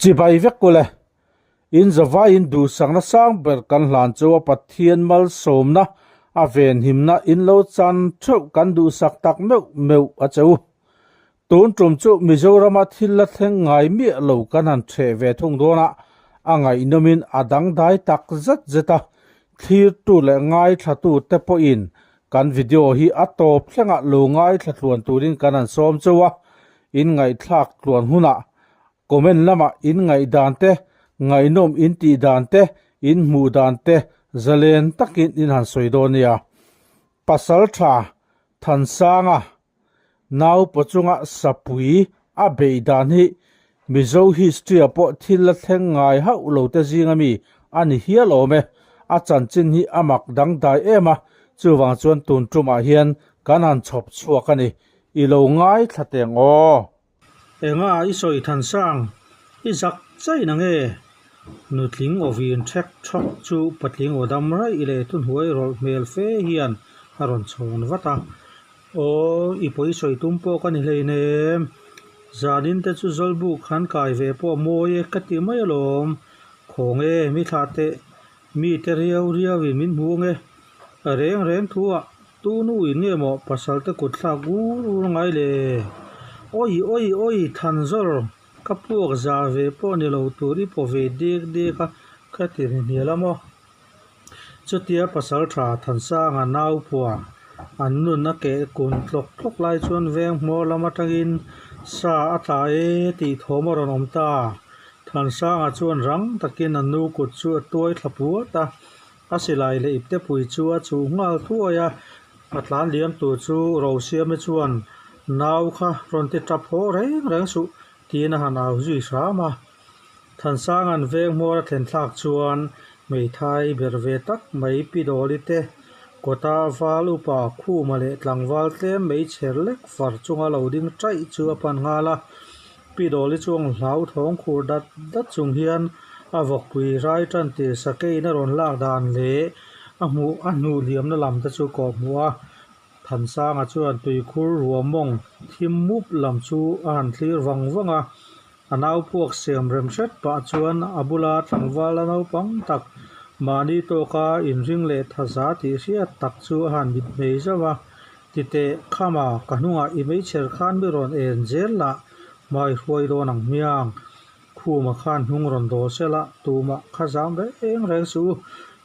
Chibai vek ule, in zavaiin duhsakna sang ber kan hlan chu a Pathian malsawmna a venhimna in lo chan theuh kan duhsak tak meuh meuh a che u. Tun tum chu Mizorama thil la thleng ngai miah lo kan han ṭheh ve thung dawn a, a ngaihnawmin a dangdai tak zet zet a, thlirtu leh ngaithlatu te pawhin kan video hi a tawp thlengah lo ngaithla tluan turin kan han sawm cheu a, in ngaihthlak tluan hunah comment lamah in ngaihdan te, ngaihnawm in tih dan te, in hmuh dan te zalen takin in han sawi dawn nia. Pasalṭha Thansanga Nau pawchunga sapui a beih dan hi Mizo history-ah pawh thil la thleng ngai hauh lo te zinga mi a ni hial awm e. A chanchin hi a mak dangdai em a, chuvang chuan tun tumah hian kan han chhawp chhuak a ni. I lo ngaithla teng aw. Enga i sawi than sang, i zak chai na nge? Nutling awin ṭhek ṭhawk chu patling aw dam raih leh thunhuai rawlh hmel fe hian a rawn chhawn vat a. Aw, i pawi sawi tum pawh ka ni hleinem. Zanin te chu Zawlbuk han kai ve pawh mawi e ka ti mai alawm. Khawng e, mi thlah teh, mi te riau riauin min hmu ang e. Reng reng thu ah Tu nu in nge maw pasal te kut thlak ur ur ngai le? Awi awi awi Thanzawr ka puak za ve pawh ni lo tur i paw ve dek dek a ka ti ri hnial a maw? Chutia pasal tha Thansanga nau pua an nun a keh kun tlawk tlawk lai chuan veng hmawr lam atangin sa a tla e tih thawm a rawn awm ta. Thansanga chuan rang takin a nu kut chu a tuai thla puat a. A silai leh iptepui chu a chuh nghal thuai a, a tlan liam tur chu Rosiame chuan nau kha rawn ti tap haw reng reng suh tiin a han au zui hram a. Thansanga'n veng hmawr a thlen thlak chuan hmeithai ber ve tak mai Pi Dawli te kawta val upa Khuma leh tlangval tlem mai chher lek far chunga lo ding chaih chu a pan nghal a. Pi Dawli chuang hlau thawng khur dat dat chung hian a vawkpui rai tan tir sakeiin a rawn lak dan leh a hmuh a hnuh liamna lam te chu kawh hmuh a. Thansanga chuan tuikhur ruamawng thim mup lam chu a han thlir vang vang a, a nau puak siam rem hret pah chuan a bula tlangval a naupang tak mahni tawka inring leh thaza tih hriat tak chu a han mit hmei zauh a. Titeh, khama ka hnungah i meichher khan mi rawn en zel lah hmai hruai dawn ang hmiang. Khuma khan hnung rawn dawl sela, tumah kha zam reng reng suh u,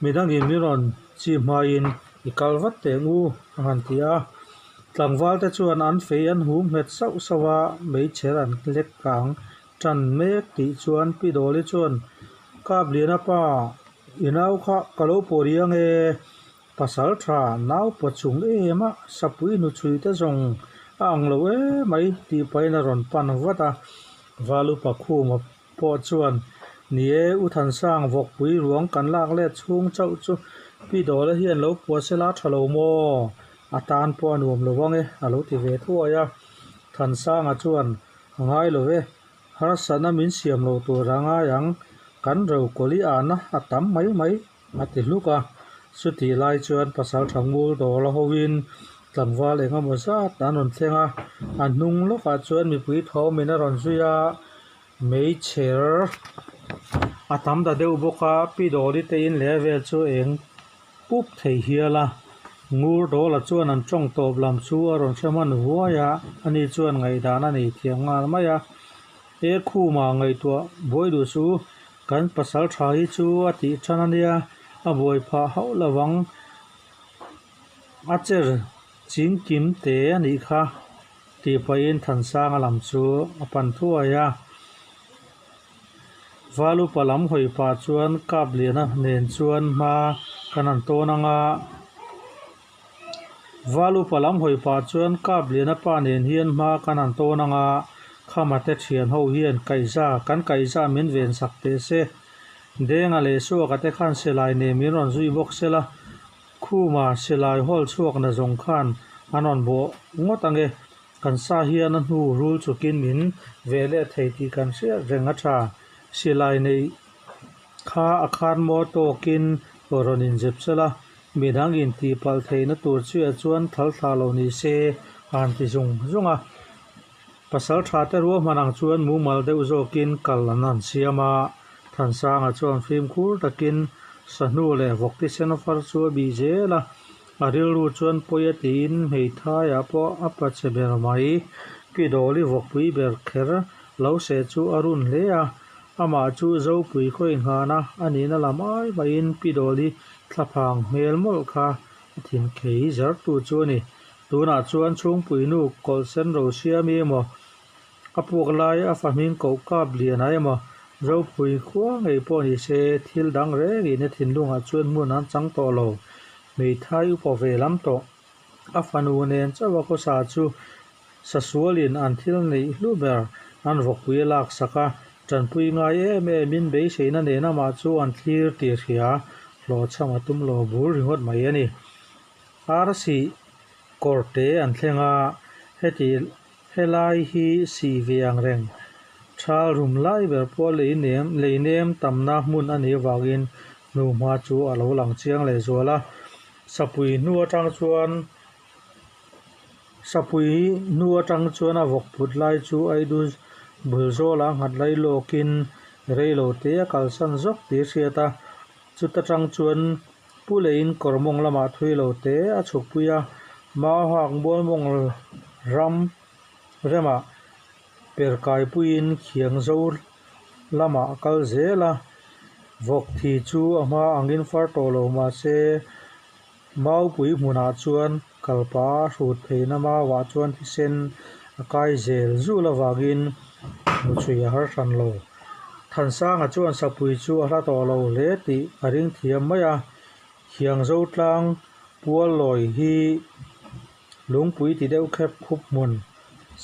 midangin mi rawn chi hmaiin i kal vat teh ngu, a han ti a. Tlangval te chuan an fei an hum nghet sauh sauh a, meichher an lek kang tan mek tih chuan Pi Dawli chuan, Kapliana pa, i nau kha ka lo pawh riang e, Pasal tha nau paw chung em a, sapui hnuchhui te zawng a ang lo emai tih pahin a rawn pan vat a. Valupa Khuma pawh chuan, Ni e, U Thansang vawkpui ruang kan lak let chhung chauh chu Pi Dawla hian lo pua sela tha lo maw? A tan pawh a nuam lo ang e, a lo ti ve thuai a. Thansanga chuan, A ngai lo e, harsatna min siam lo tur a ngai ang, kan rokawli ahna a tam mai mai. A ti hluk a, chutih lai chuan pasal tha ngul dawr a hoin tlangval eng emaw zat an rawn thleng a, a hnung lawkah chuan mipui thawmin a rawn zui a, meichher a tam ta deuh bawk a, pi dawli te in leh vel chu eng pup thei hial a, ngur dawla chuan an tawng tawp lam chu a rawn hre hman vuai a, ani chuan ngaihdan a nei thiam nghal mai a, he khumah ngaihtuah buai duh suh u. Kan pasal tha hi chu a tih than a nia, a buai phah hauh lo ang. A cher ching kim te a nih kha tih pahin Thansanga lam chu a pan thuai a. Valupa lam hawi pah chuan Kapliana nen chuan hma kan han tawn ang a. Valupa lam hawi pah chuan Kapliana pa nen hian hma kan han tawn ang a, Khama te thian ho hian kaihza kan kaihza min ven sak teh se. Denga leh Suaka te khan silai nen min rawn zui bawk se la, Khuma silai hawl chhuak na zawng khan an rawn bawh ngawt ang e. Kan sa hian a hnu rul chukin min ve leh thei tih kan hriat reng a tha. Silai neih kha a khan maw tawkin rawn inzep se la, Midang intihpalh theihna tur chiah chuan thal thla lo ni se a han ti zung zung a. Pasalṭha te ruahman ang chuan mumal deuh zawkin kal an han siam a, Thansanga chuan fimkhur takin sahnu leh vawk thisen far chu a bih zel a, a rilru chuan pawi a tiin hmeithaiah pawh a pa che ber mai. Pi Dawli vawkpui ber kher lo seh chu a run hle a, amah chu Zopui khawi nghahna a nihna lam ai mahin Pi Dawli thlaphang hmel mawlh kha a thin khei zartu chu a ni. Tunah chuan chhungpui nu kawlh sen ro siami emaw, a puak lai a fa hming koh kap lian ah emaw, Zopui khua ngei pawh ni se thil dang rengin a thinlungah chuan hmun an chang tawh lo. Hmeithai upa ve lam tawh. A fanu nen chauh a khawsa chu Sasualin an thil neih hlu ber an vawkpui a laksak a, tanpui ngai em emin beiseina nen amah chu an thlir tih hria, hlawhchham a tum lo bur ringawt mai a ni. Arsi kawr te an thleng a, heti helai hi sih ve ang reng. Thal rum lai ber pawh lei nem lei nem tamna hmun a nih avangin hnuhma chu a lo lang chiang leh zual a. Sapui hnu atang chuan Sapui hnu atang chuan a vawk put lai chu Aidu bul zawlah nghat lai lawkin rei lo te a kalsan zawk tih a hriat a, chuta tang chuan Pu leiin kawr mawng lamah thui lo te a chhukpui a, Mau hak mual mawng ram remah per kaipuiin khiang zo lamah a kal zel a, vawk thi chu a hma angin far tawh lo mahse Maupui hmunah chuan kalpa a hrut pheina mauah chuan thisen a kai zel zul avangin hmuchhui a har hran lo. Thansanga chuan sapui chu a hla tawh lo hle tih a ring thiam mai a, Khiangzo tlang pual lawi hi lungpui ti deuh khep khup hmun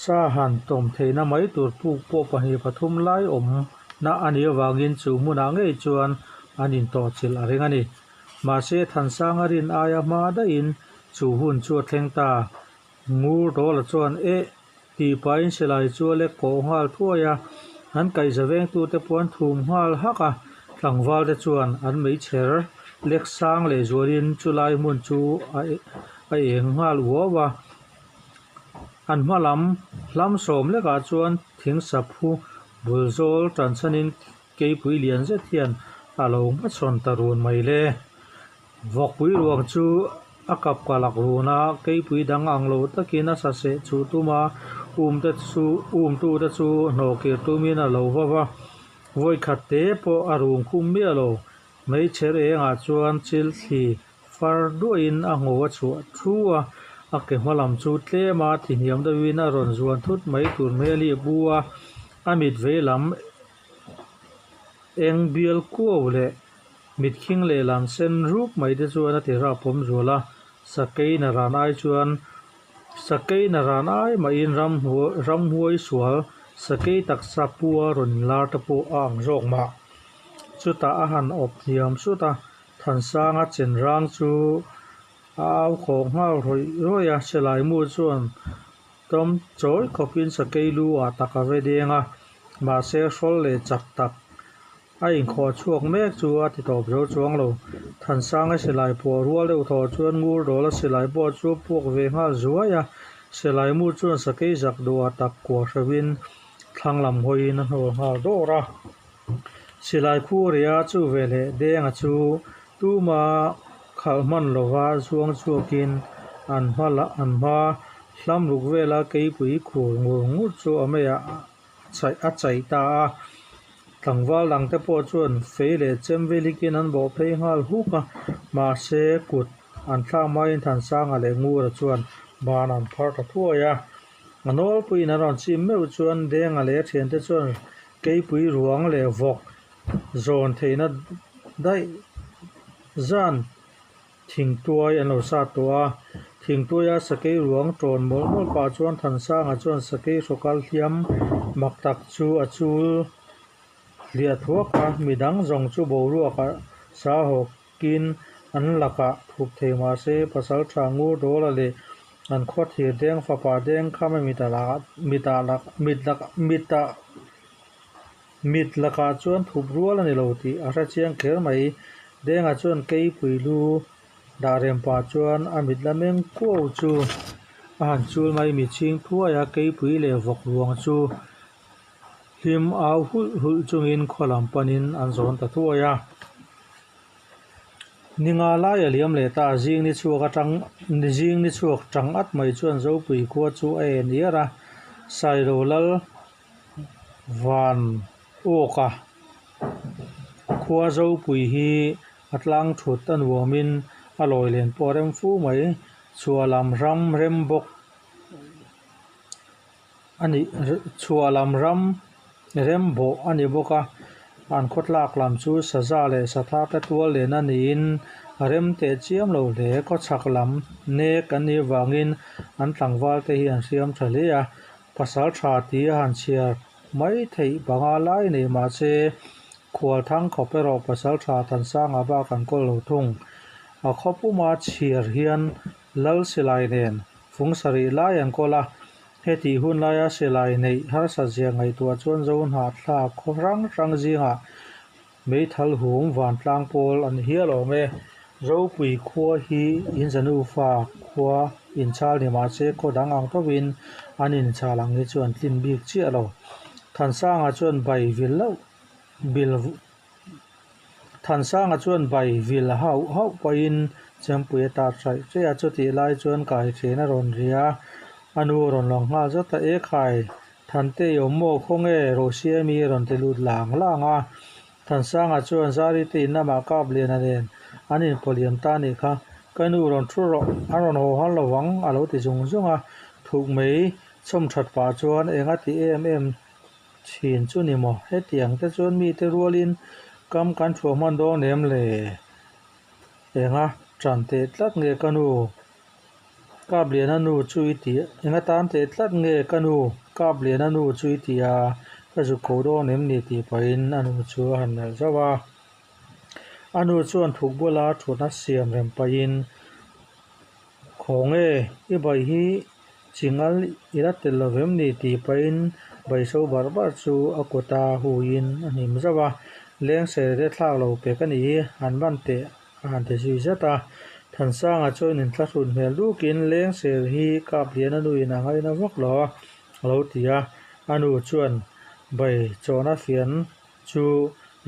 sa han tawm theihna mai tur puk pawh pahnih pathum lai awmna a nih avangin chu hmunah ngei chuan an intawhchilh a ring a ni. Mahse, Thansanga rin aia hma daihin chu hun chu a thleng ta. Ngur Dawla chuan, Eh! tih pahin silai chu a lek kawh nghal thuai a, an kaihza vengtute pawh an thum nghal hak a, tlangvalte chuan an meichher lek sang leh zualin chulai hmun chu a a eng nghal uau a. An hma lam hlam sawm lekah chuan thing saphu bul zawl tanchhanin Keipui lian zet hian a lo hmachhawn ta run mai le. Vawkpui ruang chu a kap kalak run a, keipui dang ang lo takin a sa seh chuh tum a, umte chu umtute chu hnawhkir tumin a lo va va. Vawikhat te pawh a rung khum miah lo. Hmeichher engah chuan chil thli far duahin a ngho a chhuah thu a, a ke hma lam chu tlem a thi hniam deuhin a rawn zuan thut mai tur hmel hi a bu a, a mit vei lam Eng bial kuau leh mitkhing lehlam sen rup mai te chuan a ti rap awm zual a, sakei na ran ai chuan sakei na ran ai mahin ramhuai sual sakei taksa pua rawn inlar te pawh a ang zawk mah. Chutah a han awp hniam sut a, Thansanga chenrang chu a au khawk nghal rawih rawih a, Silaimu chuan Tawm chawi khawpin sakei lu ah tak a ve deng a, mahse hrawl leh chak tak a inkhawh chhuak mek chu a ti tawp zo chuang lo. Thansanga silai pawh rual deuh thaw chuan ngur dawla silai pawh chu a puak ve nghal zuai a, silai mu chuan sakei zak duhah tak kuah hreuhin thlang lam hawiin a hnawl nghal dawr a. Silai khu ria chu veleh Denga chu tuma khalh hman lova zuang chhuakin an hma an hma hlam ruk vela keipui khur ngur ngur chu a meiah chaih a chaih ta a. Tlangval dangte pawh chuan fei leh chem velikin an bawh phei nghal huk a, mahse kut an thlak hmain Thansanga leh Ngura chuan ban an phar ta thuai a. A nawlpuiin an rawn chim meuh chuan Denga leh a thiante chuan Keipui ruang leh vawk zawn theihna daih zan thingtuai an lo sat tawh a. Thingtuaia sakei ruang tawn mawlh mawlh pah chuan Thansanga chuan sakei hrawkal hliam mak tak chu a chul hliah thuak a, midang zawng chu boruakah sa hawkin an lakah thup thei mahse Pasaltha Ngur Dawla leh An khaw thir deng fapa deng kha mai mit ah mit ah mit mit ah mit lakah chuan thup rual a ni lo tih a hre chiang kher mai. Denga chuan keipui lu dah rem pah chuan a mit la meng kuau chu A han chul mai mi chhing thuai a, keipui leh vawk ruang chu hlim au hulh hulh chungin khaw lam panin an zawn ta thuai a. Ni nga lai a liam leh ta, zing ni chhuak atang zing ni chhuak tang at mai chuan Zopui khua chu a en iar a, Sailo lal van awk a. Khua Zopui hi a tlang thut a nuamin a lawi len pawh a rem fu mai, chhuah lam ram rem bawk a nih chhuah lam ram rem bawh a ni bawk a, an khawtlak lam chu saza leh satha te tual len a niin a rem teh chiam lo hle. Khawchhak lam nek an nih vangin an tlangval te hi an hriam tha hle a, pasal tha tih a han chhiar mai theih panga lai nei mahse khual thang khawp erawh pasal tha Thansanga bak an kawl lo thung. A khaw puma chhiar hian Lal silai nen fung sarih lai an kawl a, hetih hun laia silai neih harsat zia ngaihtuah chuan Zohnahthlak khaw hrang hrang zingah meithal hum vantlang pawl an hial awm e. Ropui khua hi inzanufa khua inchhal ni mahse khaw dang ang thovin an inchhal ang hi chu an tlin bik chiah lo. Thansanga chuan bai vil loh bil Thansanga chuan bai vil hauh hauh pahin Chempui a tar hraih hraih a, chutih lai chuan kai ṭhen a rawn ri a, a nu a rawn lang nghal zat a, Ekhai, Thante i awm maw? Khawnge Rosiami a rawn ti lut lang lang a. Thansanga chuan Zari te in lamah Kapliana nen an inpawliam ta anih kha, ka nu rawn thu rawh, an rawn haw har lovang a lo ti zung zung a, thuk mai chhawm that pah chuan eng a ti em em Thin chu ni maw? Hetiang te chuan mite rualin kam kan thuah hman dawn em le? Enga tan teh tlat nge ka nu? Kapliana nu chu i ti Enga tan teh tlat nge ka nu? Kapliana nu chu i ti a, ka zuk ko dawn em ni tih pahin a nu chu a han melh zauh a. A nu chuan thuk bula thutna siam rem pahin, Khawnge, i bai hi chingal i la tel lo vem ni tih pahin bai so barh barh chu a kut a huiin a hnim zauh a, lengser te thlak lo pek a nih hi han ban teh a han ti zui zat a. Thansanga chuan inthlahrun hmel dukin lengser hi kap lian a nuin a ngaina vak lo a a lo ti a, a nu chuan bai chawhna fian chu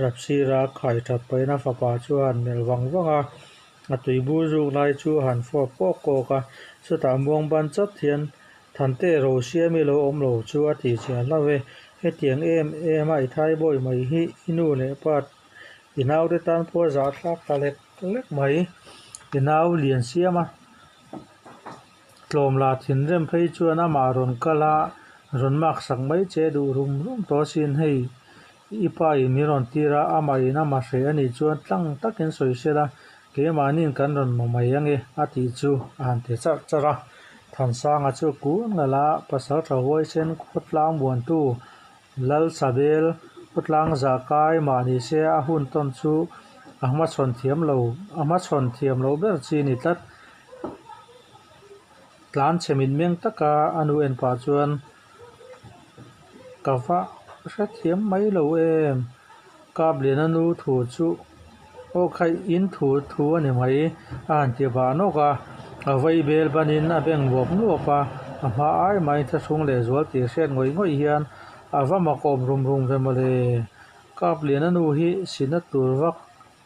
Rapsira khai that pahin a fapa chu a han melh vang vang a. A tui bur zuk lai chu a han fawp kawk kawk a, chutah muang ban chat hian Thante Rosiami lo awm lo chu a tih chiah hlauh e, hetiang em em a i thai bawi mai hi i nu leh pa i naute tan pawh a zahthlak ta lek lek mai, i nau lian siam a tlawm la thinrem phei chuan amah rawn kal a rawn mak sak mai che duh rum rum tawh asin hei I pa in min rawn tir a, amah in ama hreh a nih chuan tlang takin sawi sela, keimahniin kan rawn maw mai ange a tih chu a han ti charh charh a. Thansanga chu kun ngalh a, Pasaltha Huaisen khawtlang muantu Lalsabel khawtlang zah kai mah ni se a hun tawn chu a hmachhawn thiam lo, a hmachhawn thiam loh ber chi ni tlat. Tlan chhe mitmeng taka a nu en pah chuan Ka va hrethiam mai lo em? Kapliana nu thu chu aw khaih in thu thu a ni mai a han ti vah nawk a, a vei bel banin a beng nuap nuap a, a hma ai mai thlahrung leh zual tih hriat ngawih ngawih hian a va makawm rum rum ve mawle. Kapliana nu hi sina tur vak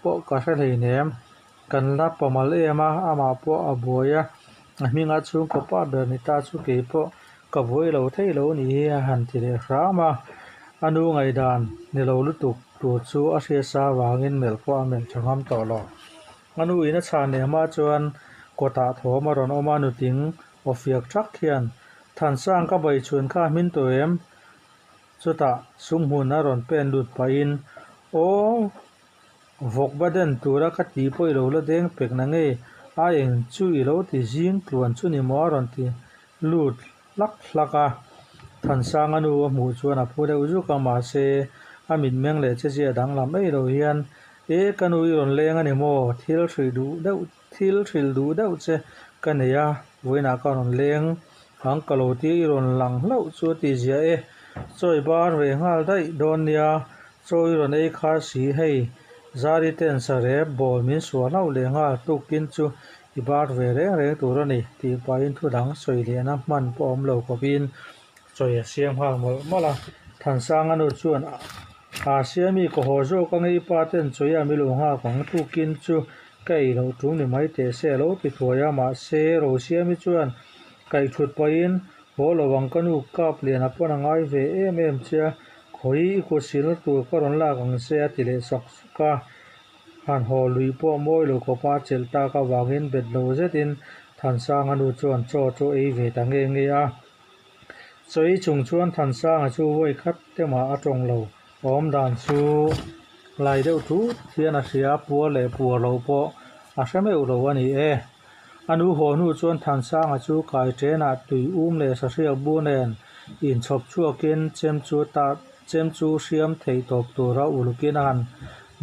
pawh ka hre hleinem. Kan la pamal em a, amah pawh a buai a, a hminga chhungkaw pa ber ni ta chu kei pawh ka buai lo thei lo ni hi a han ti leh hram a, a nu ngaihdan ni lo lutuk tur chu a hriatsa avangin melh pawh a melh tha ngam tawh lo. A nu in a chhan leh hma chuan kawtah thawm a rawn awm a, nutling aw fiak thak hian, Thansang ka bai chhun kha hmin tawh em? Chutah sumhmun a rawn pen lut pahin, Aw! Vawk ba den tura ka tih pawh i lo la deng pek na nge? A eng chu i lo ti zing tluan chu ni maw a rawn ti lut hlak hlak a. Thansanga nu a hmuh chuan a phu deuh zuk a, mahse a mitmeng leh che zia danglam ei lo hian, E ka nu i rawn leng a ni maw? Thil hrilh duh deuh thil hrilh duh deuh che ka nei a, vawiinah ka rawn leng ang ka lo tia i rawn lang hlauh chu a ti zia e, chawi bar ve nghal daih dawn nia, Chaw i rawn ei kha si hei, Zari ten sarep bawl min suah hlauh leh nghal tukin chu I bar ve reng reng tur a ni, tih pahin thu dang sawi lehna hman pawh awm lo khawpin chawi a siam nghal mawlh mawlh a. Thansanga nu chuan a siami ka haw zawk ange i pa ten chawi a mi lo nghak ang tukin chu ka ei loh tum ni mai teh se a lo ti thuai a, mahse Rosiami chuan kaihthut pahin haw lo ang ka nu kap lian a pawn a ngai ve em em che a, khawi i kut silna tur ka rawn lak ang che a ti leh sawk sawk a. Han haw lui pawh mawi lo khawpa a chelh tak avangin bet lo zetin Thansanga nu chuan chaw chu ei ve ta nge nge a. Chawi chung chuan Thansanga chu vawi khat te mah a tawng lo. Awm dan chu lai deuh thut hian a hria, puar leh puar loh pawh a hre meuh lo a ni e. A nu haw hnu chuan Thansanga chu kai ṭenah tui um leh sahriak bu nen inchhawp chhuakin chem chu ta chem chu hriam theih tawp tura ulukin a han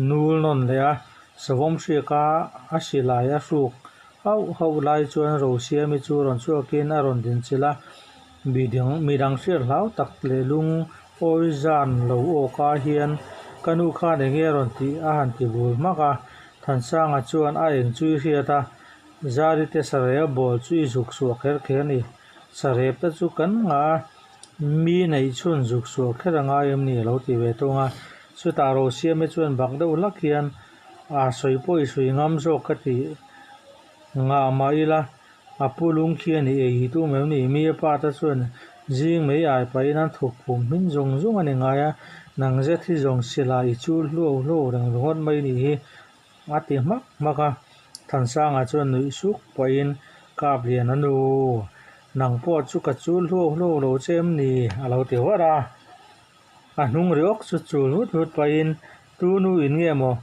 nul nawn leh a, savawm hriaka a silai a hruk hauh hauh lai chuan Rosiami chu rawn chhuakin a rawn dinchilh a, midang midang hriat hlau tak leh lung awi zan lo awka hian ka nu khan enge a rawn tih a han ti bul hmak a, Thansanga chuan a eng chu i hriat a, Zari te sarep bawl chu i zuk suah kher kher a ni. Sarep te chu kan ngah a, mi neih chhun zuk suah kher a ngai em ni a lo ti ve thung a. Chutah Rosiame chuan bak deuh hlak hian a sawi pawh i sawi ngam zawk ka ti ngah mah ila a pu lung khi a ni ei hi tum em ni? Mi a pa te chuan zing mai ai pahin an thuk phum hmin zung zung a ni ngai a, nang zet hi zawng silai i chul hluau hluau reng ringawt mai nih hi a ti hmak hmak a. Thansanga chuan nuih suk pahin Kap lian a nu, nang pawh chu ka chul hluau hluau lo che em ni? a lo ti vat a. A hnung ri awk chu chul hut hut pahin Tu nu in nge maw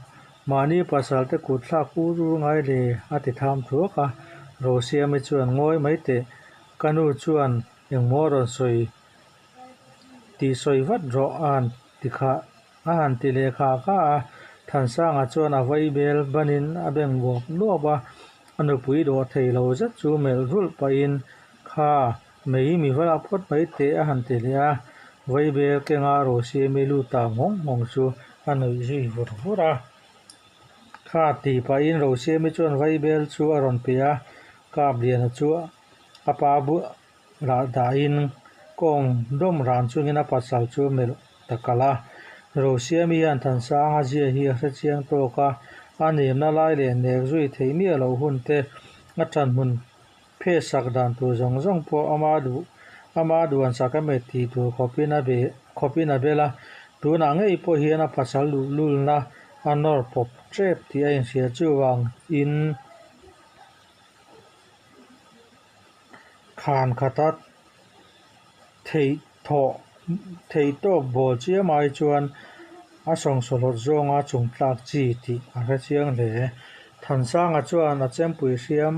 mahni pasal te kut thlak ur ur ngai le a ti tham thuak a, Rosiami chuan ngawi mai teh ka nu chuan engmaw rawn sawi tih sawi vat rawh a han ti kha a han ti leh kha kha a, Thansanga chuan a vai bel banin a beng buap nuap a, a nupui dawh thei lo zet chu melh rulh pahin kha Mei mi va lak phawt mai teh a han ti leh a, Vaibel kenga Rosiami lut ta nghawng nghawng chu a nuih zui vur vur a. Kha tih pahin Rosiami chuan Vaibel chu a rawn pe a, Kapliana chu a pa bulah dahin kawng dawm ran chungin a pasal chu melh ta kalh a. Rosiami hian Thansanga zia hi a hrechiang tawk a, a nemna lai leh nek zui theih miah loh hun te a ṭanhmun Phe sak dan tur zawng zawng pawh ama duh ama duan sak a met tih tur khawpin a be khawpin a bel a, tunah ngei pawh hian a pasal luhlulna a nawr pawp tep tih a inhria chuvang in khan khata theih thawh theih tawk bawl chiam ai chuan a sawngsawhlawt zawnga chung tlak chi tih a hre chiang hle. Thansanga chuan a chempui hriam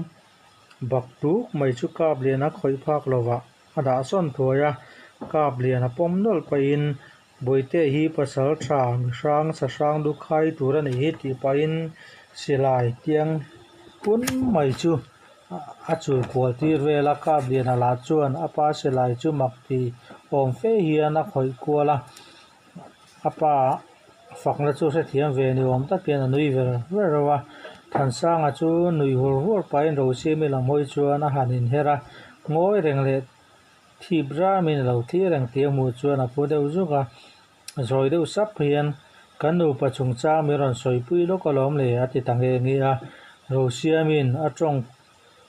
Bak tuk mai chu kap lian a khawih phak lovah a dah sawn thuai a, kap lian a pawm nawlh pahin Bawihte hi pasal tha mi hrang sa hrang lu khai tur a nih hi tih pahin silai tiang pun mai chu a chul kual tir vel a, kap lian a lah chuan a pa silai chu mak ti awm fe hian a khawih kual a. A pa fakna chu hrethiam ve ni awm tak hian a nui ver ver reuh a, Thansanga chu nui hur hur pahin Rosiami lam hawi chuan a han inher a, ngawi reng leh thip ramin a lo thlir reng tih a hmuh chuan a phu deuh zuk a, zawi deuh sap hian kan nupa chungchang min rawn sawipui lawk alawm le a ti ta nghe nghe a, Rosiami'n a tawng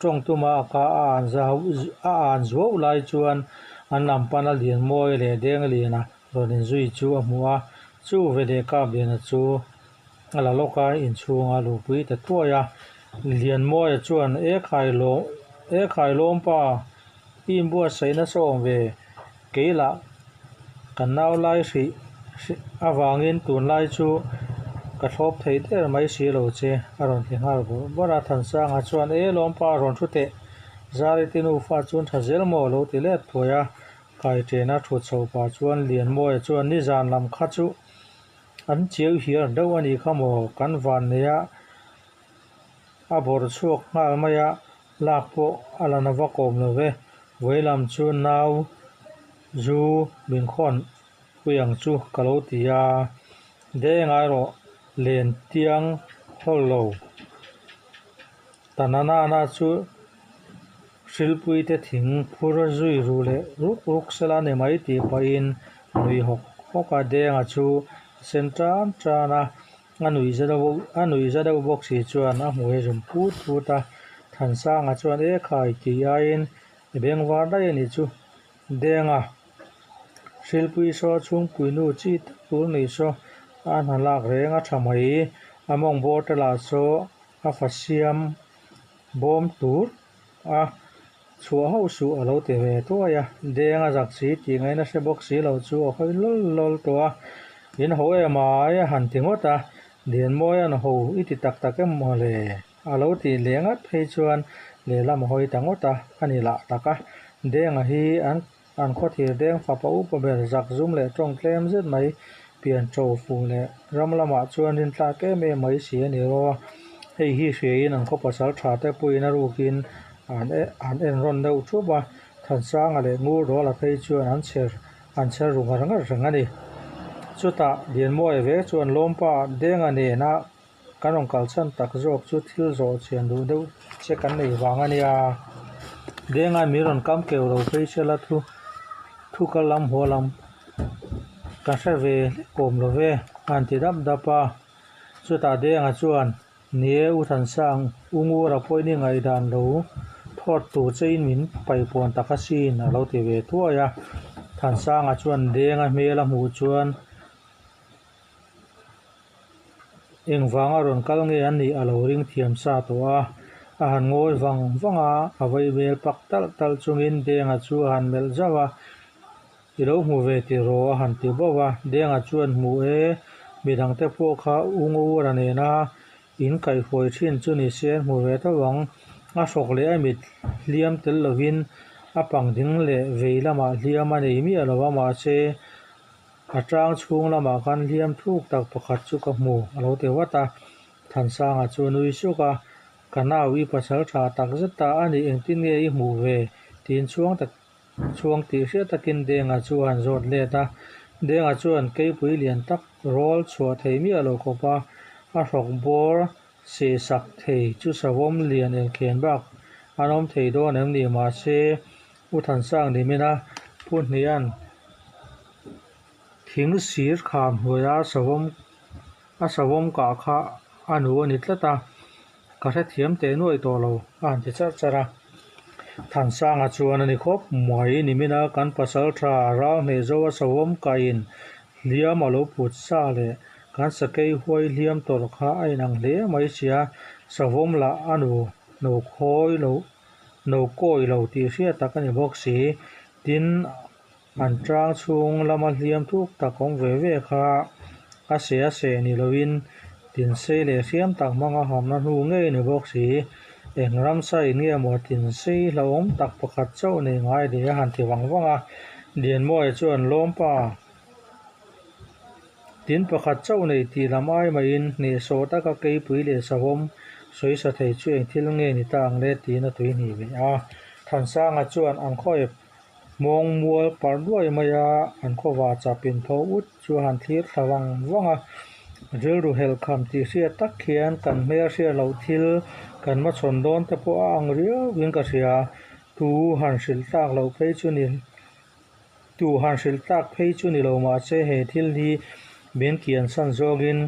Tawng tuma a ka a an zau a an zuau lai chuan an lam pana lian mawi leh deng liana rawn inzui chu a hmu a, chu veleh Kapliana chu a la lawk a, inchhunga luhpui ta thuai a. Lianmawia chuan, E khai lawm, e khai lawm pa, i inbuatsaih nasa awm ve, kei lah kan nau lai hrih hrih avangin tunlai chu ka thlawp thei der mai si lo che a rawn ti nghal bawrh bawrh a. Thansanga chuan, E lawmpa rawn thu teh, Zariti nufa chuan tha zel maw a lo ti let thuai a. Kaiṭena thut chho pah chuan Lianmawia chuan, Nizan lam kha chu an chiau hiar deuh a nih kha maw, kan van nei a a bawrh chhuak nghal mai a, lak pawh a la na vak awm lo ve. Veilam chu nau zu min khawn pui ang chu ka lo ti a, deng ai rawh len tiang hawl lo. Tananana chu Hrilpuite thing phur zui ru leh ruk ruk sela ni mai tih pahin a nui hawk hawk a, Denga chu a sen tan tan a, a nuih za deuh a nuih za deuh bawk si chuan a hmui a zum phut phut a, Thansanga chuan e khai tih aiin i beng var daih a nih chu Denga Hrilpui saw chhungpui nu chi tak tur ni saw a hna lak reng a tha mai, a mawng bawr te lah saw a fa siam bawm tur a chhuah hauh suh a lo ti ve thuai a, deng a zak si tih ngaihna hre bawk si lo chu a hawi lawl lawl tawh a, in ho em ai a han ti ngawt a, Lianmawia'n ho i ti tak tak em maw le? A lo tih leh ngat phei chuan lehlam a hawi ta ngawt a, a ni lah tak a, Denga hi an An khawthir deng fapa upa ber zak zum leh tawng tlem zet mai pian ṭo fuh leh ram lamah chuan rintlak em em mai si a ni ro a. Hei hi hriain an khaw pasal ṭha te pawhin a rukin an an en rawn deuh ṭhup a, Thansanga leh Ngurduala phei chuan an chher an chher ru ngar ngar reng a ni. Chutah Lianmawia ve chuan Lawmpa Denga nena Kan rawn kal chhan tak zawk chu thil zawh chhian duh deuh che kan nei vang a nia. Dengai min rawn kam keu lo phei se la thu thu kal lam haw lam ka hre ve hlek awm lo ve a han ti dap dap a. Chutah Denga chuan, Ni e, U Thansang, U Ngura pawhin i ngaihdan lo thawt tur chein min paipawn tak asin a lo ti ve thuai a. Thansanga chuan Denga hmel a hmuh chuan, Engvanga rawn kal nge an nih a lo ring thiam sa tawh a, a han ngawi vang vang a, a vawi hmel pak talh talh chungin Denga chu a han melh zauh a, I lo hmu ve tih rawh a han ti bauh a, Denga chuan hmu e, midangte pawh kha U Ngura nena in kaihhuai thin chu ni se an hmu ve tho ang, a hrawk leh a mit hliam tel lovin a pang ding leh vei lamah hliam a nei miah lo a, mahse A tang chhung lamah khan hliam thuk tak pakhat chu ka hmu a lo ti vat a, Thansanga chu a nui suk a, Ka nau i pasal tha tak zet ta a ni, engtin nge i hmuh ve? tiin chhuang tak chhuang tih hriat takin Denga chu a han zawt let a, Denga chuan keipui lian tak rawl chhuah thei miah lo khawp a, a hrawk bawr seh sak thei chu savawm lian elkhen bak an awm thei dawn em ni mahse U Thansang nimina Pu Hnian thing sir kham hnuaia savawm a savawm kah kha a nu a ni tlat a, ka hrethiam teh nuaih tawh lo a han ti charh charh a. Thansanga chuan a ni khawp mai nimina kan pasal tha ral hneh zo a savawm kahin hliam a lo put sa leh kan sakei huai hliam tawrh kha a inang hle mai sia, savawm lah a nu no khawi lo no kawi lo tih hriat tak a ni bawk si. Tin, an tang chhung lama hliam thuk tak awm ve ve kha a seh a seh ni loin tin sei leh hriam tak hmanga hamna hnu ngei ni bawk si. Eng ramsa in nge maw tin sei hlauhawm tak pakhat chauh nei ngai leh a han ti vang vang a. Lianmawia chuan Lawmpa tin pakhat chauh nei tih lam ai maiin hnehsawh taka keipui leh savawm sawi sa thei chu eng thil nge ni ta ang le tiin a tui hnih ve a. Thansanga chuan an khaw Hmawng mual parh duai mai a, an khawva chap in tho ut chu a han thlir thla vang vang a. Rilru helhkham tih hriat tak hian kan hmel hriat loh thil kan hmachhawn dawn te pawh a ang riau in ka hria. Tu han hrilh tlak loh phei chu ni tu han hrilh tlak phei chu ni lo mahse he thil hi min kian san zawngin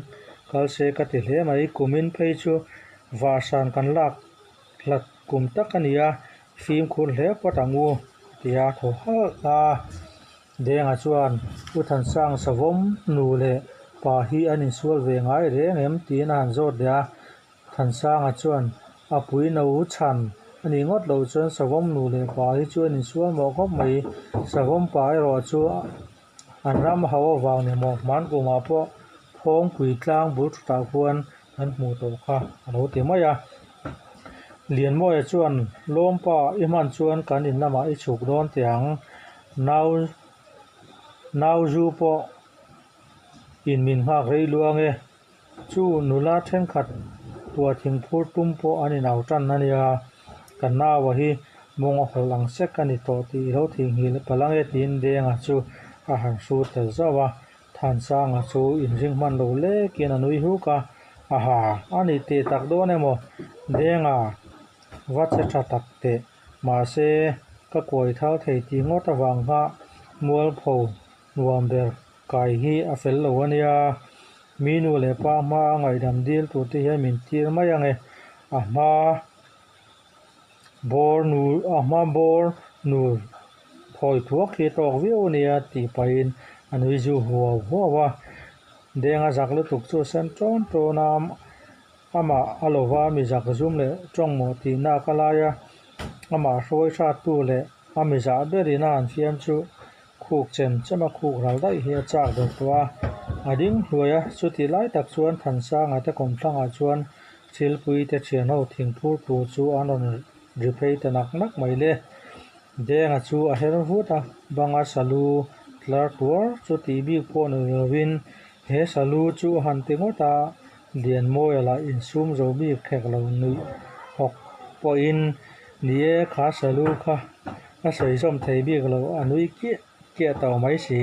kal se ka ti hle mai. Kumin phei chu vahsan kan lak hlat kum tak a ni a. Fimkhur hle phawt ang u, ti a thaw halh a. Denga chuan U Thansang savawm nu leh pa hi an insual ve ngai reng em tiin a han zawt leh a. Thansanga chuan a pui no chhan a nih ngawt loh chuan savawm nu leh pa hi chu an insual mawh khawp mai. Savawm pa erawh chu an ram hau avang ni maw hman kumah pawh Phawngpui tlang bul thutah khuan an hmuh tawh kha a lo ti mai a. Lianmawia chuan Lawmpa i hman chuan kan in lamah i chhuk dawn teh ang, nau nau zu pawh in min nghak rei luang e, chu nula thenkhat tua thingphur tum pawh an inau tan a nia, ka naua hi mawng a hawlh ang sek a ni tawh tih i lo theihnghilh palh ang e tiin Denga chu a han hru ta zauh a. Thansanga chu inring hman lo lekin a nui huk a, Aha, a ni teh tak dawn emaw? Denga! Va che tha tak teh. Mahse, ka kuai thar thei tih ngawt avang kha mualpho nuam ber kai hi a fel lo a nia. Mi nu leh pa hma a ngaihdam dil tur te hian min tir mai ang e. A hma bawr nu a hma bawr nur thawi thuak hi tawk viau a nia tih pahin a nui zu huau huau a. Denga zak lutuk chu a sen tawn tawn a. Amah a lova mi zak zum leh tawng mawh tih nak a lai a, amah hruai hrattu leh a mi zah berin a han fiam chu khuk chem chem a khuk ral daih hi a chak ber tawh a. A ding hluai a, chutih lai tak chuan Thansanga te kawmthlangah chuan Thilpui te thianho thingphur tur chu an rawn ri phei ta nak nak mai le. Denga chu a her vut a, banga salu tlar tuar chu tih bik pawh ni lovin He salu chu a han ti ngawt a, Lianmawia lah insum zo bik khek lo nuih hawk pawhin, Ni e, kha salu kha a sawi zawm thei bik lo, a nui kiah kiah tawh mai si.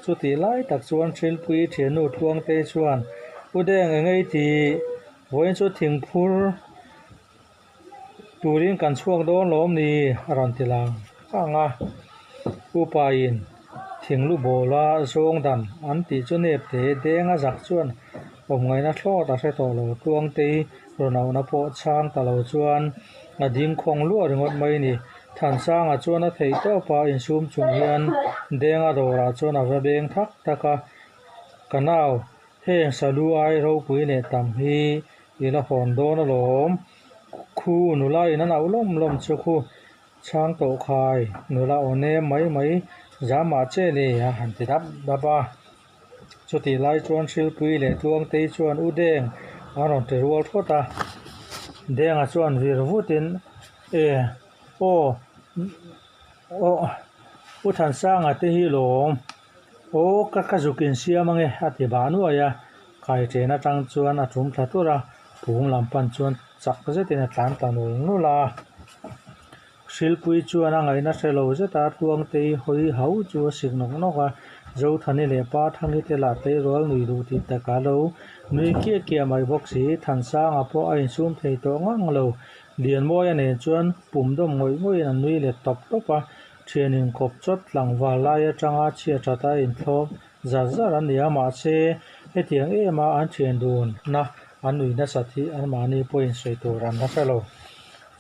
Chutih lai tak chuan Hrilpui thiannu Tluangtei chuan, U Deng eng ei tih? Vawiin chu thingphur turin kan chhuak dawn lawm ni? a rawn ti lang ang a. Upain thinglu bawla zawng dan an tih chu nep te deng a zak chuan awm ngaihna thlawt a hre tawh lo. Tluangtei rawn auhna pawh chhang ta lo chuan a ding khawng luah ringawt mai a ni. Thansanga chuan a theih tawp a, insum chung hian denga dawrah chuan a va beng thak thak a, Ka nau, heng salu ai ropui leh tam hi I la hawn dawn alawm. Khu nula in a nauh lawm lawm chu khu chhang tawh khai nula aw nem mai mai zamah che ni a han ti dap dap a. Chutih lai chuan Hrilpui leh Tluangtei chuan U Deng a rawn ti rual thawt a. Denga chuan vir vutin E aw aw U Thansanga te hi lawm. Aw ka ka zuk insiam ange a ti bah nuai a, kaiṭen atang chuan a tum thla tur a, pung lam pan chuan chak zetin a tlan ta nul nul a. Hrilpui chuan a ngaihna hre lo zeta Tluangtei hawi hau chu a sik nawk nawk a, Zothani leh Pa Thangi te lah tleirawl nui duh tih takah lo nui kiah kiah mai bawk si, Thansanga pawh a insum thei tawh ngang lo. Lianmawia nen chuan pum dawm ngawih ngawihin an nui let tawp tawp a. Thian inkawp chawt tlangval lai atanga chhiat that a inthlawp zar zar an ni a, mahse hetiang em a an thian dunna an nuih nasat hi anmahni pawhin sawi tur an la hre lo.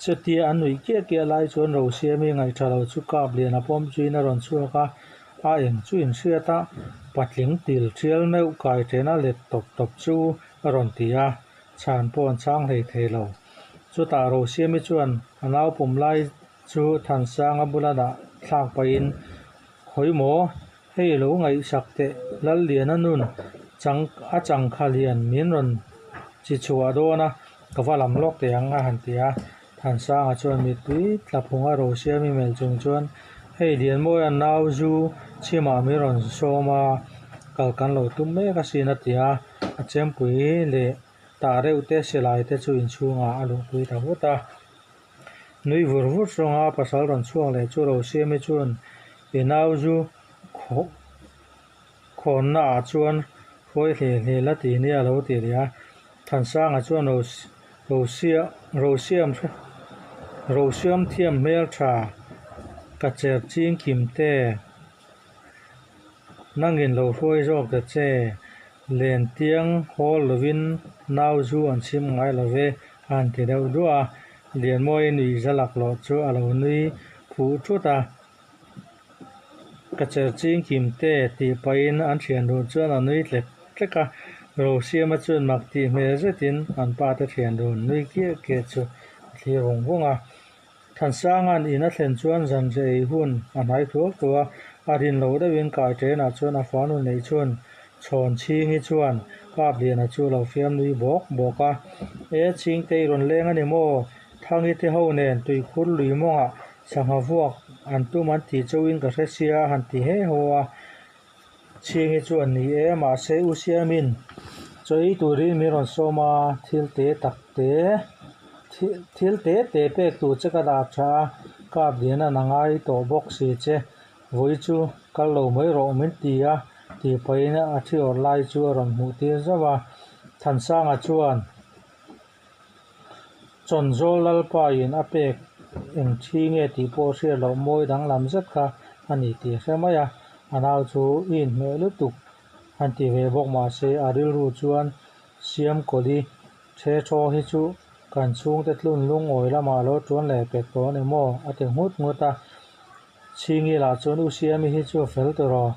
Chutia an nuih kiah kiah lai chuan Rosiami ngaihṭha lo chu kap lian a pawm chuin a rawn chhuak a, a eng chu inhriat a, patling til ṭhial meuh kai ṭena let tawp tawp chu a rawn ti a, chhan pawh an chhang hlei thei lo. Chutah Rosiami chuan a nau pawm lai Chu Thansanga bula dah thlak pahin, Khawi maw, hei lo ngaihsak teh Lalliana nun chang a changkha lian min rawn chi chhuah dawn a, ka va lam lawk teh ang a han ti a. Thansanga chuan mittui tla phunga Rosiami melh chung chuan, Hei Lianmawia nau zu chhimah min rawn sawm a, kal kan lo tum mek asin a ti a, a chempui leh tah reuh te silai te chu inchhungah a luhpui ta vut a. Nui vur vur zawnga pasal rawn chhuak leh chu Rosiami chuan i nau zu khawnna ah chuan hruai hle hle la ti nia a lo ti leh a. Thansanga chuan Rosiam thiam hmel tha ka cher ching kim te nangin lo hruai zawk ta che. Lentiang hawl lovin nau zu an chhim ngai lo ve a han ti deuh duah a, Lianmawia nui za laklawh chu a lo nui phuh thut a, Ka cher ching kim te tih pahin an thian dun chuan a nui tlek tlek a, Rosiama chuan mak tih hmel zetin an pa te thian dun nui kiah kiah chu a thlir vung vung a. Thansanga'n in a thlen chuan zanriah ei hun a hnai thuak thuak a, a rin loh deuhin kai ṭenah chuan a fanu neih chhun chhawn chhingi chuan Kapliana chu a lo fiam nui bawk bawk a. E Chhingte i rawn leng a ni maw? Thangi te ho nen tuikhur lui mawngah sangha vuak an tum an tih chauhin ka hre sia a han ti he haw a. Chhingi chuan ni e, mahse U Siamin chaw ei turin min rawn sawm a, thil te tak te thil te te pek tur che ka dah tha a, kap lian a ngai tawh bawk si che, vawi chu kal lo mai rawh min ti a tih pahin a thi awrh lai chu a rawn hmuh tir zauh a, Thansanga chuan. Chawnzawl Lalpa in a pek eng thi nge tih pawh hriat loh mawi danglam zet kha a ni tih a hre mai a, a nau chu i inhmeh lutuk han ti ve bawk mah se a rilru chuan Siamkawli the thaw hi chu kan chhungte tlun lungawi lamah lo tuan leh pek tawh a ni maw a ti nghut nghut a. Chhingi lah chuan U Siami hi chu a fel tawh rawh,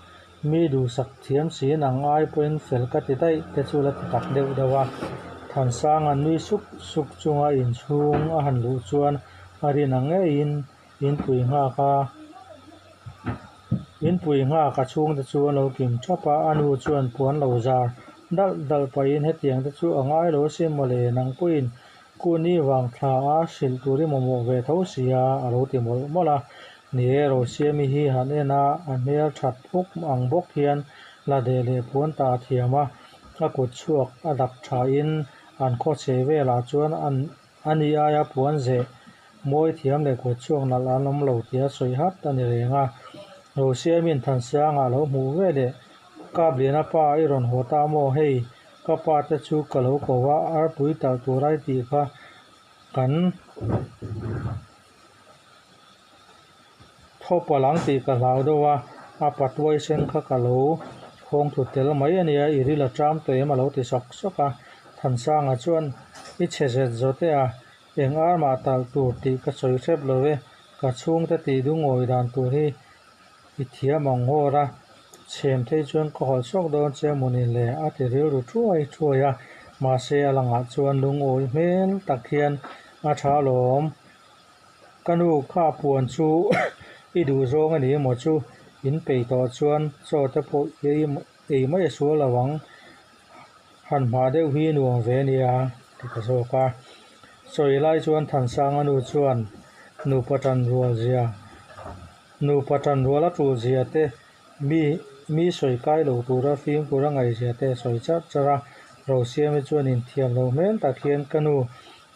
mi duhsak thiam si nang ai pawhin fel ka ti daih te chu la ti tak deuh deuh a. Thansanga nui suk suk chunga inchhung a han luh chuan a rin ang ngeiin inpui nghak a, inpui nghak a chhungte chu an lo kim thap a, a nu chuan puan lo zar dalh dalh pahin hetiang te chu a ngai lo asin mawle nang pawhin Kuni vang thla a hrilh tur i mamawh ve tho sia a lo ti mawlh mawlh a. Ni e, Rosiami hi han en a, a hmel that phuk ang bawk hian la deh leh puan ta a thiam a, a kut chhuak a dak tha in an khaw chhe velah chuan a ni aia puan zeh mawi thiam leh kut chhuak nalh an awm lo tia sawi hat a ni reng a. Rosiami'n Thansanga a lo hmuh ve leh Kapliana pa i rawn haw ta maw hei? Ka pa te chu ka lo ko a, arpui talh tur ai tih kha kan thaw palh ang tih ka hlau deuh a, a patuai sen kha ka lo khawng thut tel mai a nia, i ril a ṭam tawh em a lo ti sawk sawk a. Thansanga chuan i chhe zet zawt e a, eng ar mah talh tur tih ka sawi hrep lo e, ka chhungte tih dungawi dan tur hi I thiam ang ngawr a, chhem thei chuan ka hawlh sawk dawn che mawni le a ti rilru thuai thuai a, mahse a langah chuan lungawi hmel tak hian a tha alawm. Ka nu kha puan chu i duh zawng a ni emaw chu in peih tawh chuan chaw te pawh i ei mai a sual lo ang, han hma deuh hi nuam ve a nia ti ta zawk a. Sawi lai chuan Thansanga nu chuan nupa tan rual zia. Nupa tan rual a tul zia te, mi mi sawi kai lo tura fimkhur a ngaih zia te a sawi charh charh a. Rosiami chuan inthiam lo hmel tak hian ka nu,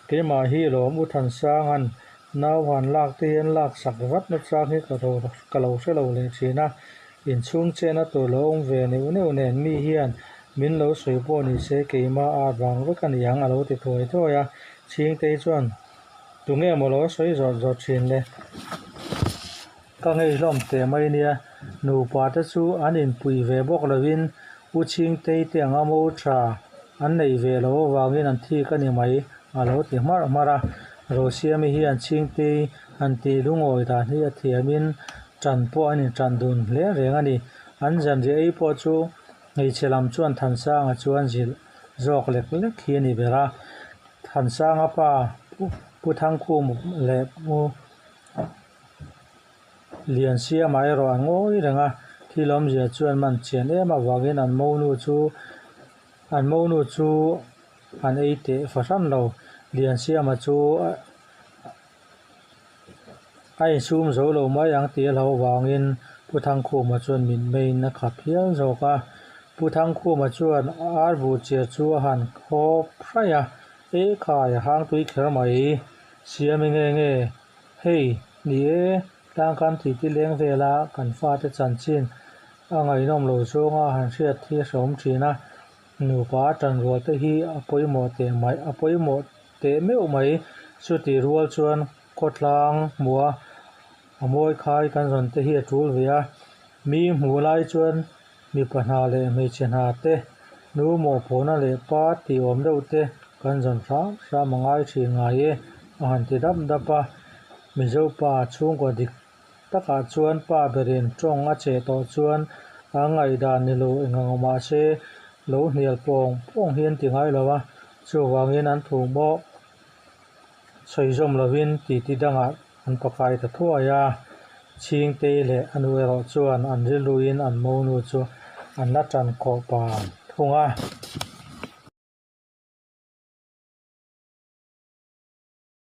keimah hi lawm U Thansanga'n nau han lak te hian lak sak vat na chang hi ka lo ka lo hre lo leh thin a. Inchhung chena tur lo awm ve neuh neuh nen mi hian min lo sawi pawh ni se keimah a vang vek a ni ang a lo ti thuai thuai a. Chhingtei chuan. Tunge maw lo sawi zawt zawt thin le? Ka ngei hlawm teh mai nia, nupa te chu an inpui ve bawk lovin U Chhingtei te anga mo tha an neih ve loh avangin an thik a ni mai a lo ti hmarh hmarh a. Rosiami hian Chhingtei han tih lungawi dan hi a thiamin tan pawh an intan dun hle reng a ni. An zanriah ei pawh chu hmeichhe lam chuan Thansanga chuan zilh zawk lek lek hi a ni ber a. Thansanga pa Pu Thangkhum leh Pu Liansiama erawh an ngawi reng a, thil awmzia chuan man chian em avangin an monu chu an monu chu an ei teh fahran lo. Liansiama chu a insum zo lo mai ang tih a hlau avangin Pu Thangkhuma chuan mitmeiin a khap hial zawk a. Pu Thangkhuma chuan ar buh chiah chu a han khawp hraih a, E khai, a hang tui kher mai, Siami nge nge, hei, ni e, tlang kan tih ti leng vela kan fate chanchin a ngaihnawm lo zawnga han hriat hi a hrehawm thin a, nupa tan rual te hi a pawimawh teh mai, a pawimawh teh meuh mai, chutih rual chuan khawtlang hmuh a a mawi khai kan zawn te hi a tul ve a, mi hmuh lai chuan mipa hna leh hmeichhe hna te, nu mawhphurhna leh pa tih awm deuh te kan zawn hram hram a ngai thin ngai e a han ti dap dap a, Mizo pa chhungkaw dik takah chuan pa berin tawng a cheh tawh chuan a ngaihdan ni lo eng ang mah se lo hnial pawng pawng hi an ti ngai lo a, chuvangin an thu mawh sawi zawm lovin titi dangah an pakai ta thuai a, Chhingtei leh a nu erawh chuan an rilruin an monu chu an la tan khawh pa thung a.